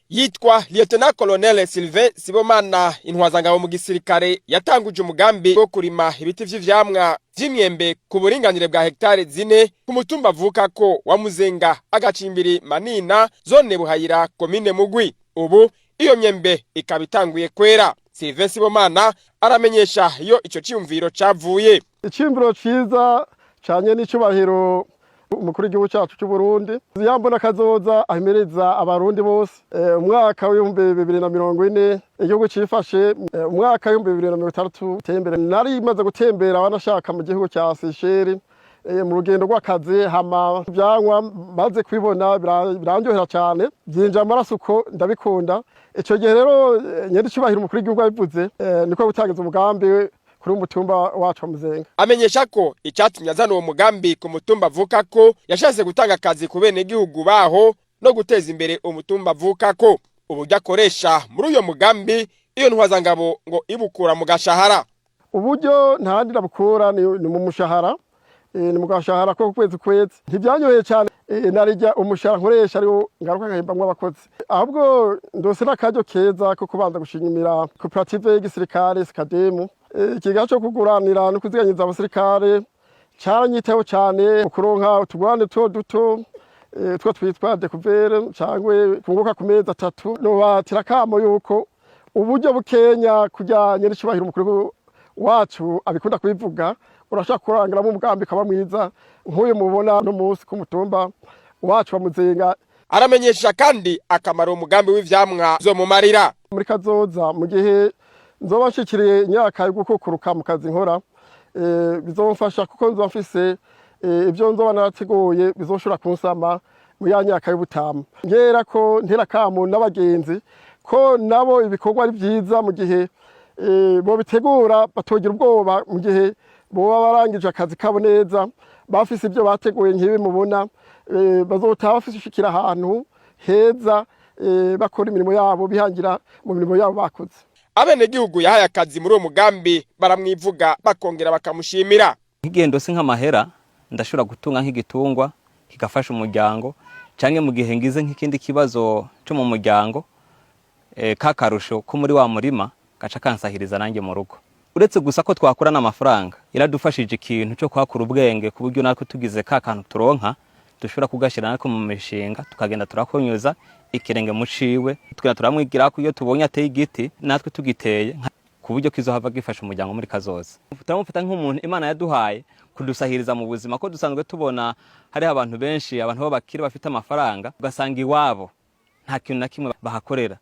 Yitwa Lieutenant Colonel Sylvain Sibomana, intwazangabo mu gisirikare, yatanguje umugambi wo kurima ibiti vy'ivyamwa vy'imyembe ku buringanire bwa hegitare 4 ku mutumba avuka ko wa Muzenga, agacimbiri Manina, zone Buhayira, komine Mugwi. Ubu iyo myembe ikaba itanguye kwera. Sylvain Sibomana aramenyesha iyo ico ciyumviro cavuye. Iciyumviro ciza canye n'icubahiro umukuru w'igihugu cyacu cy'u Burundi yambona kazoza ahimiriza abarundi bose umwaka w'2040 igihugu cifashe, umwaka w'2060 uteye imbere. Nari maze gutembera wanashaka mu gihugu cya Seychelles mu rugendo rw'akazi, hama ivyamwa maze kubibona birandyohera cyane, byinjira amaraso uko ndabikunda. Ico gihe rero nyene icubahiro umukuru w'igihugu abivuze, niko gutangiza umugambi kuri umutumba wacu wa Muzenga. Amenyesha ko icyatumye azana uwo mugambi ku mutumba avuka ko yashatse gutanga akazi ku benegihugu baho no guteza imbere umutumba avuka ko. Uburyo akoresha muri uyo mugambi, iyo ntwazangabo ngo ibukura mu gashahara. Uburyo ntahandi ndabukura, ni mu mushahara, ni mu gashahara ko kwezi kwezi. Ntibyanyoheye cyane, narijya umushahara nkoresha ariwo ngaruka nkahembamwo abakozi. Ahubwo ndose n'akaryo keza ko kubanza gushimira koperative y'igisirikare Sikademu. Ikiga cyo kuguranira no kuziganyiza abasirikare caranyitaho cyane mu kuronka utugurane duto duto, two twitwa découvert cyangwa kunguka ku mezi 3. Nobatira akamo yuko uburyo bukenya kujyanye n'icubahiro umukuru wacu abikunda kubivuga, urashaka kurangiramo umugambi ukaba mwiza nk'uyu mubona no munsi ku mutumba wacu wa Muzenga. Aramenyesha kandi akamaro umugambi w'ivyamwa zomumarira. Muri kazoza, mu gihe nzoba nshikiriye imyaka yo gukukuruka mu kazi nkora, bizomfasha kuko nzoba mfise ibyo nzoba narateguye bizoshobora kunsama mu ya myaka y'ubutama. Ngera ko ntera kamo n'abagenzi ko nabo ibikorwa ari byiza mu gihe bobitegura, batogira ubwoba mu gihe boba barangije akazi kabo neza, bafise ibyo bateguye nk'ibi mubona, bazotaha bafise ishikira ahantu heza, bakora imirimo yabo, bihangira mu mirimo yabo bakoze. Abenegihugu yahaye akazi muri uwo mugambi baramwivuga, bakongera bakamushimira. Nk'igendo si nk'amahera, ndashobora gutunga nk'igitungwa kigafasha umuryango, canke mu gihe ngize nk'ikindi kibazo cyo mu muryango, kakarusho ko muri wa murima gaca kansahiriza nanjye mu rugo. Uretse gusa ko twakura n'amafaranga, iradufashije ikintu cyo kwakura ubwenge, ku buryo natwe tugize ka kantu turonka dushobora kugashyira natwe mu mishinga, tukagenda turakonyuza ikirenge mu ciwe, tukagenda turamwigira ko iyo tubonye ateye igiti natwe tugiteye, ku buryo kizohava gifasha umuryango muri kazoza. Turamufata nk'umuntu Imana yaduhaye kudusahiriza mu buzima, ko dusanzwe tubona hariho abantu benshi, abantu b'abakire bafite amafaranga, ugasanga iwabo nta kintu na kimwe bahakorera.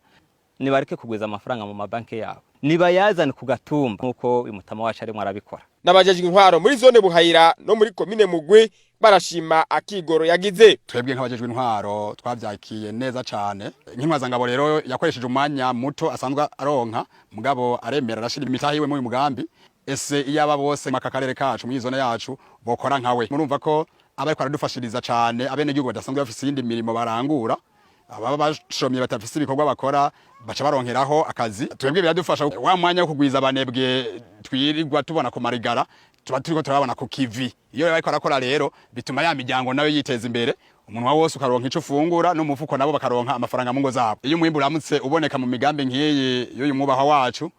Nibareke kugwiza amafaranga mu mabanki yabo, nibayazane ku gatumba nk'uko uyu mutama wacu arimo arabikora. N'abajejwe intwaro muri zone Buhayira no muri komine Mugwi barashima akigoro yagize. Twebwe nk'abajejwe intwaro twavyakiye neza cane. Nk'intwazangabo rero yakoresheje umwanya muto asanzwe aronka, mugabo aremera arashira imitahe yiwe muri uyu mugambi. Ese iyaba bose maka karere kacu, muri zone yacu, bokora nkawe? Murumva ko aba ariko aradufashiriza cane abenegihugu badasanzwe bafise iyindi mirimo barangura, ababa bashomye batafise ibikorwa bakora baca baronkeraho akazi. Twebwe biradufasha wa mwanya wo kugwiza abanebwe twirirwa tubona ku marigara, tuba turiko turabona ku kivi. Iyo bariko arakora rero bituma ya miryango nayo yiteza imbere, umunwa wose ukaronka ico ufungura n'umufuko, nabo bakaronka amafaranga mu ngo zabo. Iyo umwimbu uramutse uboneka mu migambi nk'iyi y'uyu mwubahwa wacu,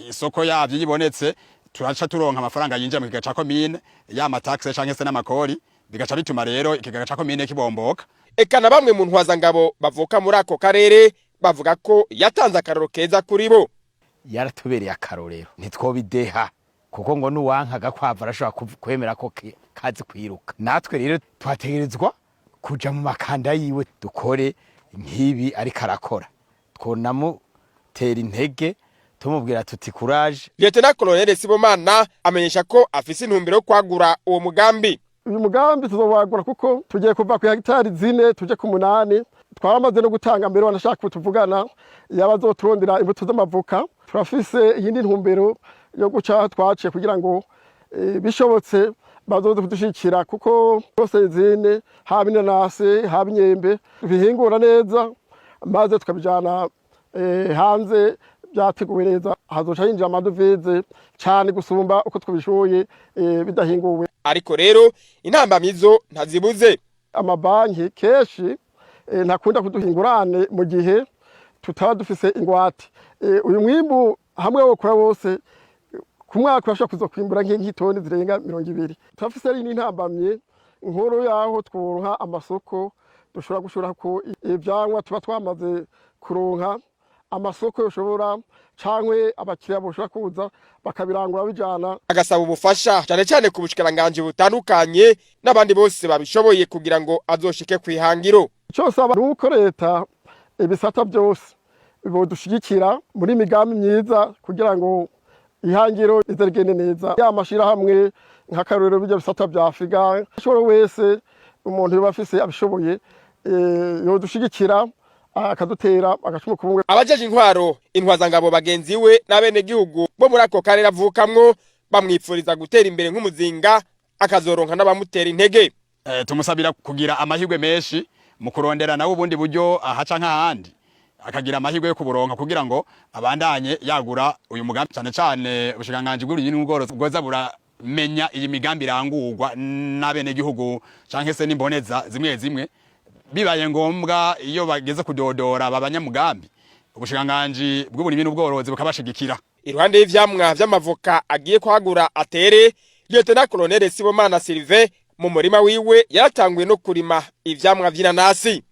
isoko yavyo yibonetse, turaca turonka amafaranga yinjira mu kigega ca komine, ya ma taxes canke se n'amakori, bigaca bituma rero ikigega ca komine kibomboka. Eka na bamwe mu ntwazangabo bavuka muri ako karere bavuga ko yatanze akarorero keza kuri bo. Yaratubereye akarorero, ntitwobideha, kuko ngo nuwanka agakwavu arashobora kwemera ko kazi kwiruka. Natwe rero twategerezwa kuja mu makanda yiwe, dukore nk'ibi ariko arakora. Twonamutera intege, tumubwira tuti courage. Lieutenant Colonel Sibomana amenyesha ko afise intumbero yo kwagura uwo mugambi. Uyu mugambi tuzowagura kuko tugiye kuva ku hegitari 4 tuje ku 8. Twaramaze no gutanga mbere, wanashaka tuvugana yaba azoturondera imbuto z'amavoka. Turafise iyindi ntumbero yo guca twaciye kugira ngo bishobotse bazoze kudushikira, kuko rwose zine haba inanasi, haba imyembe, bihingura neza maze tukabijana hanze byateguwe neza, hazoca hinjira amadovize cyane gusumba uko twabishoboye bidahinguwe. Ariko rero intambamizo ntazibuze. Amabanki kenshi ntakunda kuduha ingurane mu gihe Tutaba dufise ingwate. Uyu mwimbu hamwe wokora wose ku mwaka, urashobora kuza kwimbura nk'itoni zirenga 20. Turafise n'intambamye nkuru yaho tworonka amasoko dushobora gushorako ivyamwa. Tuba twamaze kuronka amasoko yoshobora, cankwe abakiriya boshobora kuza bakabirangura bijana. Agasaba ubufasha cyane cyane ku bushikiranganji butandukanye n'abandi bose babishoboye kugira ngo azoshike kwihangiro. Icyo saba ni uko leta, ibisata byose bodushigikira muri migambi myiza kugira ngo ihangiro rize rigende neza. Ya mashirahamwe, nk'akarorero bijya bisata vya Afurika, ashobora wese, umuntu yoba afise abishoboye, yodushigikira akadutera agacumu kubumwe. Abajeje intwaro, intwazangabo bagenzi we n'abenegihugu bo muri ako karere avukamwo bamwipfuriza gutera imbere nk'umuzinga, akazoronka n'abamutera intege. Tumusabira kugira amahirwe menshi mu kurondera nawe ubundi buryo ahaca nk'ahandi, akagira amahirwe yo kuburonka kugira ngo abandanye yagura uyu mugambi, cyane cyane ubushikiranganji bw'uburimyi n'ubworozi bwoza buramenya iyi migambi irangurwa n'abenegihugu canke se n'imboneza zimwe zimwe. Bibaye ngombwa, iyo bageze kudodora aba banyamugambi, ubushikiranganji bw'uburimyi n'ubworozi bukabashigikira. Iruhande y'ivyamwa vy'amavoka agiye kuhagura atere, Lieutenant Colonel Sibomana Sylvain mu murima wiwe yaratanguye no kurima ivyamwa vy'inanasi.